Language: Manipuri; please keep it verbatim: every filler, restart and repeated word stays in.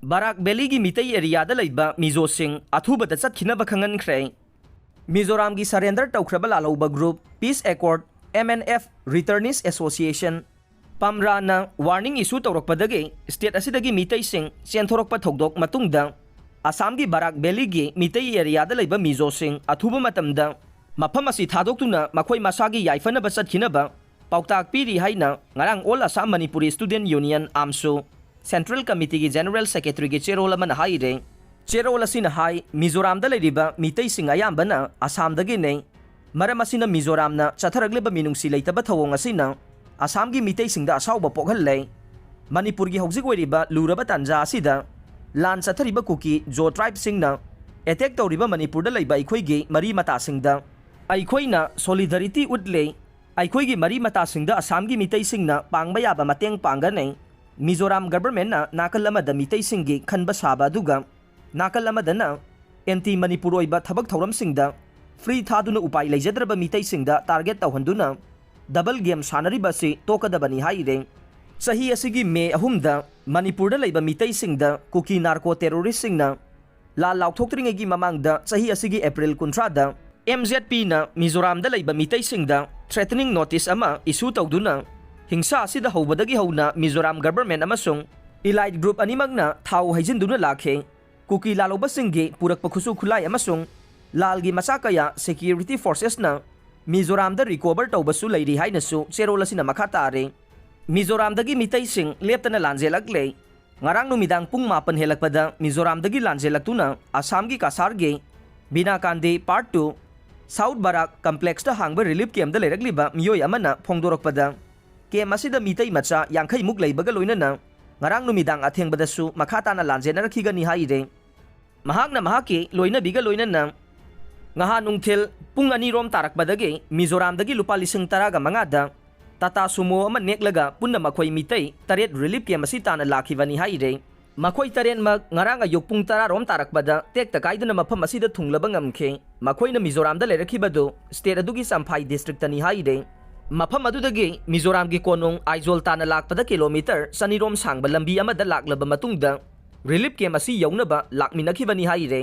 ꯕꯔꯥꯛ ꯚꯦꯂꯤꯒꯤ ꯃꯤꯇꯩ ꯑꯦꯔꯤꯌꯥꯗ ꯂꯩꯕ ꯃꯤꯖꯣꯁꯤꯡ ꯑꯊꯨꯕꯗ ꯆꯠꯈꯤꯅꯕ ꯈꯪꯍꯟꯈ꯭ꯔꯦ꯫ ꯃꯤꯖꯣꯔꯥꯝꯒꯤ surrender ꯇꯧꯈ꯭ꯔꯕ ꯂꯥꯜꯍꯧꯕ group Peace Accord M N F Returnees Association, ꯄꯝꯔꯥꯅ warning issue ꯇꯧꯔꯛꯄꯗꯒꯤ state ꯑꯁꯤꯗꯒꯤ ꯃꯤꯇꯩꯁꯤꯡ ꯆꯦꯟꯊꯣꯔꯛꯄ ꯊꯧꯗꯣꯛ ꯃꯇꯨꯡꯗ ꯑꯁꯥꯝꯒꯤ ꯕꯔꯥꯛ ꯚꯦꯂꯤꯒꯤ ꯃꯤꯇꯩ ꯑꯦꯔꯤꯌꯥꯗ ꯂꯩꯕ ꯃꯤꯖꯣꯁꯤꯡ ꯑꯊꯨꯕ ꯃꯇꯝꯗ ꯃꯐꯝ ꯑꯁꯤ ꯊꯥꯗꯣꯛꯇꯨꯅ ꯃꯈꯣꯏ ꯃꯁꯥꯒꯤ ꯌꯥꯏꯐꯅꯕ ꯆꯠꯈꯤꯅꯕ ꯄꯥꯎꯇꯥꯛ ꯄꯤꯔꯤ ꯍꯥꯏꯅ ꯉꯔꯥꯡ All Assam Manipuri Student Union, AAMSU, Central Committeeꯒꯤ General Secretaryꯒꯤ ꯆꯦꯔꯣꯜ ꯑꯃꯅ ꯍꯥꯏꯔꯦ꯫ ꯆꯦꯔꯣꯜ ꯑꯁꯤꯅ ꯍꯥꯏ, ꯃꯤꯖꯣꯔꯥꯝꯗ ꯂꯩꯔꯤꯕ ꯃꯤꯇꯩꯁꯤꯡ ꯑꯌꯥꯝꯕꯅ ꯑꯁꯥꯝꯗꯒꯤꯅꯦ꯫ ꯃꯔꯝ ꯑꯁꯤꯅ ꯃꯤꯖꯣꯔꯥꯝꯅ ꯆꯠꯊꯔꯛꯂꯤꯕ ꯃꯤꯅꯨꯡꯁꯤ ꯂꯩꯇꯕ ꯊꯧꯑꯣꯡ ꯑꯁꯤꯅ ꯑꯁꯥꯝꯒꯤ ꯃꯤꯇꯩꯁꯤꯡꯗ ꯑꯁꯥꯎꯕ ꯄꯣꯛꯍꯜꯂꯦ꯫ ꯃꯅꯤꯄꯨꯔꯒꯤ ꯍꯧꯖꯤꯛ ꯑꯣꯏꯔꯤꯕ ꯂꯨꯔꯕ ꯇꯥꯟꯖꯥ ꯑꯁꯤꯗ ꯂꯥꯟ ꯆꯠꯊꯔꯤꯕ ꯀꯨꯀꯤ ꯖꯣ tribeꯁꯤꯡꯅ attack ꯇꯧꯔꯤꯕ ꯃꯅꯤꯄꯨꯔꯗ ꯂꯩꯕ ꯑꯩꯈꯣꯏꯒꯤ ꯃꯔꯤ ꯃꯇꯥꯁꯤꯡꯗ ꯑꯩꯈꯣꯏꯅ solidarity ꯎꯠꯂꯦ꯫ ꯑꯩꯈꯣꯏꯒꯤ ꯃꯔꯤ ꯃꯇꯥꯁꯤꯡꯗ ꯑꯁꯥꯝꯒꯤ ꯃꯤꯇꯩꯁꯤꯡꯅ ꯄꯥꯡꯕ ꯌꯥꯕ ꯃꯇꯦꯡ ꯄꯥꯡꯒꯅꯤ꯫ ꯃꯤꯖꯣꯔꯥꯝ governmentꯅ ꯅꯥꯀꯜ ꯑꯃꯗ ꯃꯤꯇꯩꯁꯤꯡꯒꯤ ꯈꯟꯕ ꯁꯥꯕ ꯑꯗꯨꯒ ꯅꯥꯀꯜ ꯑꯃꯗꯅ anti ꯃꯅꯤꯄꯨꯔ ꯑꯣꯏꯕ ꯊꯕꯛ ꯊꯧꯔꯝꯁꯤꯡꯗ free ꯊꯥꯗꯨꯅ ꯎꯄꯥꯏ ꯂꯩꯖꯗ꯭ꯔꯕ ꯃꯤꯇꯩꯁꯤꯡꯗ target ꯇꯧꯍꯟꯗꯨꯅ double game ꯁꯥꯟꯅꯔꯤꯕ ꯑꯁꯤ ꯇꯣꯛꯀꯗꯕꯅꯤ ꯍꯥꯏꯔꯦ꯫ ꯆꯍꯤ ꯑꯁꯤꯒꯤ ꯃꯦ ꯑꯍꯨꯝꯗ ꯃꯅꯤꯄꯨꯔꯗ ꯂꯩꯕ ꯃꯤꯇꯩꯁꯤꯡꯗ ꯀꯨꯀꯤ narco terroristꯁꯤꯡꯅ ꯂꯥꯜ ꯂꯥꯎꯊꯣꯛꯇ꯭ꯔꯤꯉꯩꯒꯤ ꯃꯃꯥꯡꯗ ꯆꯍꯤ ꯑꯁꯤꯒꯤ ꯑꯦꯄ꯭ꯔꯤꯜ ꯀꯨꯟꯊ꯭ꯔꯥꯗ M Z Pꯅ ꯃꯤꯖꯣꯔꯥꯝꯗ ꯂꯩꯕ ꯃꯤꯇꯩꯁꯤꯡꯗ threatening notice ꯑꯃ issue ꯇꯧꯗꯨꯅ ꯍꯤꯡꯁꯥ ꯑꯁꯤꯗ ꯍꯧꯕꯗꯒꯤ ꯍꯧꯅ ꯃꯤꯖꯣꯔꯥꯝ government ꯑꯃꯁꯨꯡ elite group ꯑꯅꯤꯃꯛꯅ ꯊꯥꯎ ꯍꯩꯖꯤꯟꯗꯨꯅ ꯂꯥꯛꯈꯤ꯫ ꯀꯨꯀꯤ ꯂꯥꯜꯍꯧꯕꯁꯤꯡꯒꯤ ꯄꯨꯔꯛꯄ ꯈꯨꯠꯁꯨ ꯈꯨꯠꯂꯥꯏ ꯑꯃꯁꯨꯡ ꯂꯥꯜꯒꯤ ꯃꯆꯥꯛ ꯀꯌꯥ security forcesꯅ ꯃꯤꯖꯣꯔꯥꯝꯗ recover ꯇꯧꯕꯁꯨ ꯂꯩꯔꯤ ꯍꯥꯏꯅꯁꯨ ꯆꯦꯔꯣꯜ ꯑꯁꯤꯅ ꯃꯈꯥ ꯇꯥꯔꯦ꯫ ꯃꯤꯖꯣꯔꯥꯝꯗꯒꯤ ꯃꯤꯇꯩꯁꯤꯡ ꯂꯦꯞꯇꯅ ꯂꯥꯟꯖꯦꯜꯂꯛꯂꯦ꯫ ꯉꯔꯥꯡ ꯅꯨꯃꯤꯗꯥꯡ ꯄꯨꯡ ꯃꯥꯄꯟ ꯍꯦꯜꯂꯛꯄꯗ ꯃꯤꯖꯣꯔꯥꯝꯗꯒꯤ ꯂꯥꯟꯖꯦꯜꯂꯛꯇꯨꯅ ꯑꯁꯥꯝꯒꯤ ꯀꯁꯥꯔꯒꯤ ꯕꯤꯅꯥꯀꯥꯟꯗꯤ Part Two South Barak complexꯇ ꯍꯥꯡꯕ relief campꯇ ꯂꯩꯔꯛꯂꯤꯕ ꯃꯤꯑꯣꯏ ꯑꯃꯅ ꯐꯣꯡꯗꯣꯔꯛꯄꯗ, camp ꯑꯁꯤꯗ ꯃꯤꯇꯩ ꯃꯆꯥ ꯌꯥꯡꯈꯩꯃꯨꯛ ꯂꯩꯕꯒ ꯂꯣꯏꯅꯅ ꯉꯔꯥꯡ ꯅꯨꯃꯤꯗꯥꯡ ꯑꯊꯦꯡꯕꯗꯁꯨ ꯃꯈꯥ ꯇꯥꯅ ꯂꯥꯟꯖꯦꯟꯅꯔꯛꯈꯤꯒꯅꯤ ꯍꯥꯏꯔꯦ꯫ ꯃꯍꯥꯛꯅ ꯃꯍꯥꯛꯀꯤ ꯂꯣꯏꯅꯕꯤꯒ ꯂꯣꯏꯅꯅ ꯉꯍꯥ ꯅꯨꯡꯊꯤꯜ ꯄꯨꯡ ꯑꯅꯤ ꯔꯣꯝ ꯇꯥꯔꯛꯄꯗꯒꯤ ꯃꯤꯖꯣꯔꯥꯝꯗꯒꯤ ꯂꯨꯄꯥ ꯂꯤꯁꯤꯡ ꯇꯔꯥꯒ ꯃꯉꯥꯗ Tata Sumo ꯑꯃ ꯅꯦꯛꯂꯒ ꯄꯨꯟꯅ ꯃꯈꯣꯏ ꯃꯤꯇꯩ ꯇꯔꯦꯠ relief camp ꯑꯁꯤ ꯇꯥꯟꯅ ꯂꯥꯛꯈꯤꯕꯅꯤ ꯍꯥꯏꯔꯦ꯫ ꯃꯈꯣꯏ ꯇꯔꯦꯠꯃꯛ ꯉꯔꯥꯡ ꯑꯌꯨꯛ ꯄꯨꯡ ꯇꯔꯥ ꯔꯣꯝ ꯇꯥꯔꯛꯄꯗ ꯇꯦꯛꯇ ꯀꯥꯏꯗꯅ ꯃꯐꯝ ꯑꯁꯤꯗ ꯊꯨꯡꯂꯕ ꯉꯝꯈꯤ꯫ ꯃꯈꯣꯏꯅ ꯃꯤꯖꯣꯔꯥꯝꯗ ꯂꯩꯔꯛꯈꯤꯕꯗꯨ state ꯑꯗꯨꯒꯤ ꯆꯝꯐꯥꯏ districtꯇꯅꯤ ꯍꯥꯏꯔꯦ꯫ ꯃꯐꯝ ꯑꯗꯨꯗꯒꯤ ꯃꯤꯖꯣꯔꯥꯝꯒꯤ ꯀꯣꯅꯨꯡ ꯑꯥꯏꯖꯣꯜ ꯇꯥꯟꯅ ꯂꯥꯛꯄꯗ kilometre ꯆꯅꯤ ꯔꯣꯝ ꯁꯥꯡꯕ ꯂꯝꯕꯤ ꯑꯃꯗ ꯂꯥꯛꯂꯕ ꯃꯇꯨꯡꯗ ꯔꯤꯂꯤꯐ ꯀꯦꯝ ꯑꯁꯤ ꯌꯧꯅꯕ ꯂꯥꯛꯃꯤꯟꯅꯈꯤꯕꯅꯤ ꯍꯥꯏꯔꯦ꯫